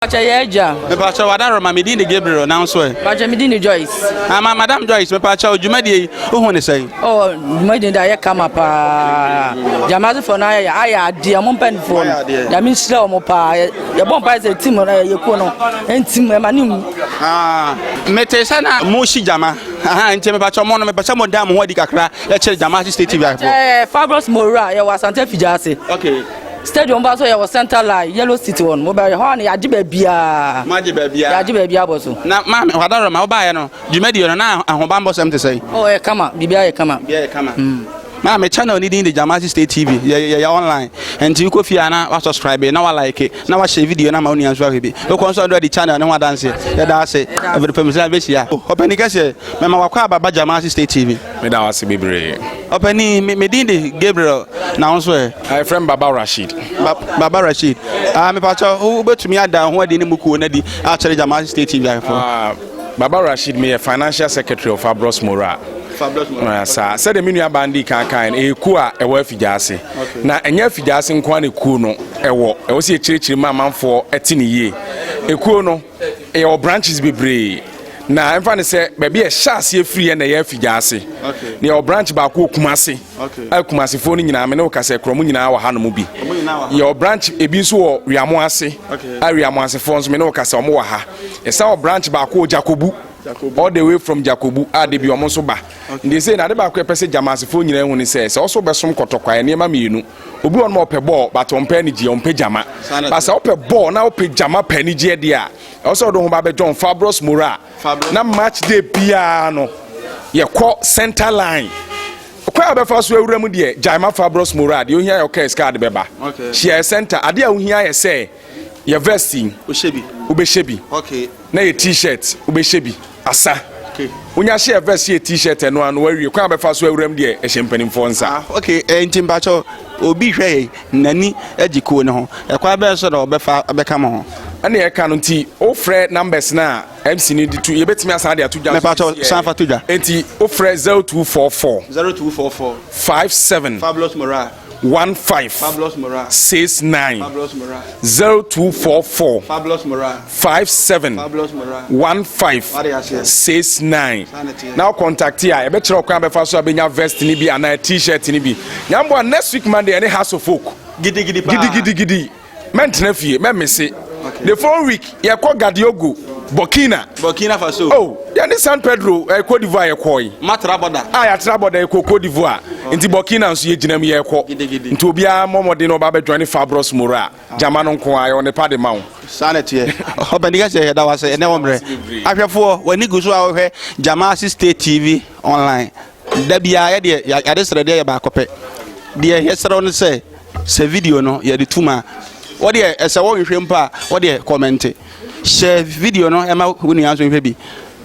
Mepakyɛ yɛ agya. Mepakyɛ wadaroma, me din de Gabriel, nanso ɛ? Mepakyɛ, me din de Joyce. Ama Madam Joyce, mepakyɛ, dwumadie yi, wohu ne sɛn? Oh, dwumadie de ayɛ kama paa. Gyamasefoɔ no ayɛ adeɛ, ɔmo mpanimfoɔ no. Ayɛ adeɛ. Nyame nhyira ɔmo paa. Yɛbɔ mpaeɛ sɛ team no, yɛ kuo no ntim ɛma ne nwu. Ah, mete sɛ na mohyi gyama. Aha, nti mepakyɛ mo no, mepɛ sɛ moda mo ho adi kakra yɛkyerɛ Gyamaase State TV ahwɛfoɔ. Fabulous Mora, yɛwɔ Asante Afigya ase. Stadium ba so, yɛwɔ Center Line, Yellow City hɔ no. Mobɛyɛ hɔ a na yɛagye baabiaa. Moagye baabiaa. Yɛagye baabiaa bɔ so. Na maame, wadaroma, wobaeɛ no, dwumadie no na ahobammɔ sɛm te sɛn? Oh, ɛyɛ kama, biribiara yɛ kama. Biribiara yɛ kama. Maame, channel ne din de Jamasi State TV. Yɛyɛ online. Nti wokɔ fie a na wasubscribe, na walike, na wahyɛ video no ama wo nua nso ahwɛ bi. Wokɔ nso a, adi channel ne ho adanseɛ. Yɛda ase. Ɛfiri pɛm sɛ bɛhyia. Ɔpani kɛseɛ, mɛma wakɔ aba Jamasi State TV. Meda wo ase bebree. Ɔpani, me din de Gabriel, na wo nso ɛ? Ɛfrɛ m Baba Rashid. Baba Rashid. Ah, mepakyɛ, wobɛtumi ada ho adi ne mu kuo no adi akyerɛ Jamasi State TV ahwɛfoɔ? Ah, Baba Rashid, meyɛ financial secretary of Fabros Mora. Fabulous Mora. Ah, saa sɛdeɛ me nua bandi kan kan no, ɛyɛ kuo a ɛwɔ Afigya ase, na ɛnyɛ Afigya ase nko ara na kuo no ɛwɔ sɛ yɛkyerɛkyerɛ mu amanfoɔ ɛte ne yie. Ekuo no ɛyɛwɔ branches bebree, na ɛmfa ne sɛ baabi a ɛhyɛ aseɛ firi yɛ na ɛyɛ Afigya ase. Na yɛwɔ branch baako wɔ Kumase a Kumasefoɔ no nyinaa, me ne wo kasa kurom nyinaa wɔ hanom bi. Ɔmo nyinaa wɔ ha. Yɛwɔ branch ebi nso wɔ Wiamo ase a Wiamo asefoɔ nso, me ne wo kasa, ɔmo wɔ ha. Yɛsan wɔ branch baako wɔ Jakobu, all the way from Jakobu a de bi ɔmo nso ba. Nti sɛ na ade baako a ɛpɛ sɛ Gyamasefoɔ nyinaa hu ne sɛ ɔso bɛsom Kɔtɔkɔ a, nneɛma mmienu. Obi wɔ no ma ɔpɛ bɔɔl, but ɔmpɛ anigyeɛ, ɔmpɛ gyama. Saa na But sɛ wopɛ bɔɔl na wopɛ gyama pɛ anigyeɛ deɛ a, ɛwɔ sɛ wode ho ba bɛjoin Fabros Mora. Fabros. Na match day biara no, yɛkɔ center line. Kwan a bɛfa so awura mu deɛ, gyaema Fabros Mora. Deɛ ohia yɛ ɔkɛ sika de bɛba. Hyia yɛ center. Adeɛ a ohia yɛ sɛ yɛ vest yi, Wohyɛ bi. Wobɛhyɛ bi. Na yɛ T-shirt, wobɛhyɛ bi asa. Wonya hyɛ yɛ vest, yɛ T-shirt, ɛno ano wawie. Kwan a bɛfa so awura mu deɛ, ɛhyɛ mpanimfoɔ nsa. Ah, okay. Nti mpakyɛ, obi hwɛ yɛ n'ani agye kuo ne ho, ɛkwan bɛyɛ so na ɔbɛfa bɛka mo ho? Ɛne ɛka no, nti wofrɛ numbers no a MC no de to, yɛbɛtumi asan de ato dwa nso. Mepakyɛ, sisi san fa to dwa. Nti wofrɛ 0244 0244 57 Fabulous Mora 15 Fabulous Mora 69. Fabulous Mora 0244 Fabulous Mora 57 Fabulous Mora 15 Wade aseɛ. 69. Saa na ɛteɛ. Na wo contact a, yɛbɛkyerɛ wo kwan bɛfa so a bɛnya vest no bi anaa T-shirt no bi. Nyamboa, next week Monday ɛne Hearts of Oak. Gidigidi paa. Gidigidigidi, mɛntena fie, mɛmese. The following week yɛkɔ Gadiogo, Burkina. Burkina Faso. Oh, yɛne San Pedro, Cote d'Ivoire yɛkɔe. Matra border. A yɛatra bɔda, yɛkɔ Cote d'Ivoire, nti Burkina nso yɛgyina mu yɛkɔ. Gidigidi. Nti obiara mmɔ mmɔden na ɔba bɛjoin Fabros Mora gyama no nko a yɛwɔ ne pa de ma wo. Saa na ɛteɛ. Ɔbɛni kɛseɛ, yɛda wo ase ɛnɛ wɔ mmerɛ. Ahwɛfoɔ, w'ani gu so a wohwɛ Jamasi State TV Online. Da biara yɛdeɛ yɛade serɛ deɛ yɛ baako pɛ. Deɛ yɛserɛ wo no sɛ video no yɛde tum a, wɔdeɛ ɛsɛ wɔnhwɛ mpo a, wɔdeɛ comment, hyɛ video no ɛma wo nua nso nhwɛ bi.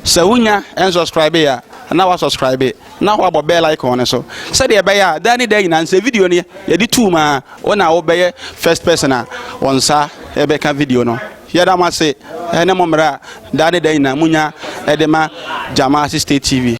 Sɛ wonya ɛnsubscribe a, na wasubscribe na wabɔ bell icon no so sɛdeɛ ɛbɛyɛ a daa ne daa nyinaa sɛ video no yɛde tum a, wo na wobɛyɛ first person a wɔn nsa ɛbɛka video no. Yɛda mo ase ɛne mo mmerɛ a daa ne daa nyinaa munya ɛde ma Jamasi State TV.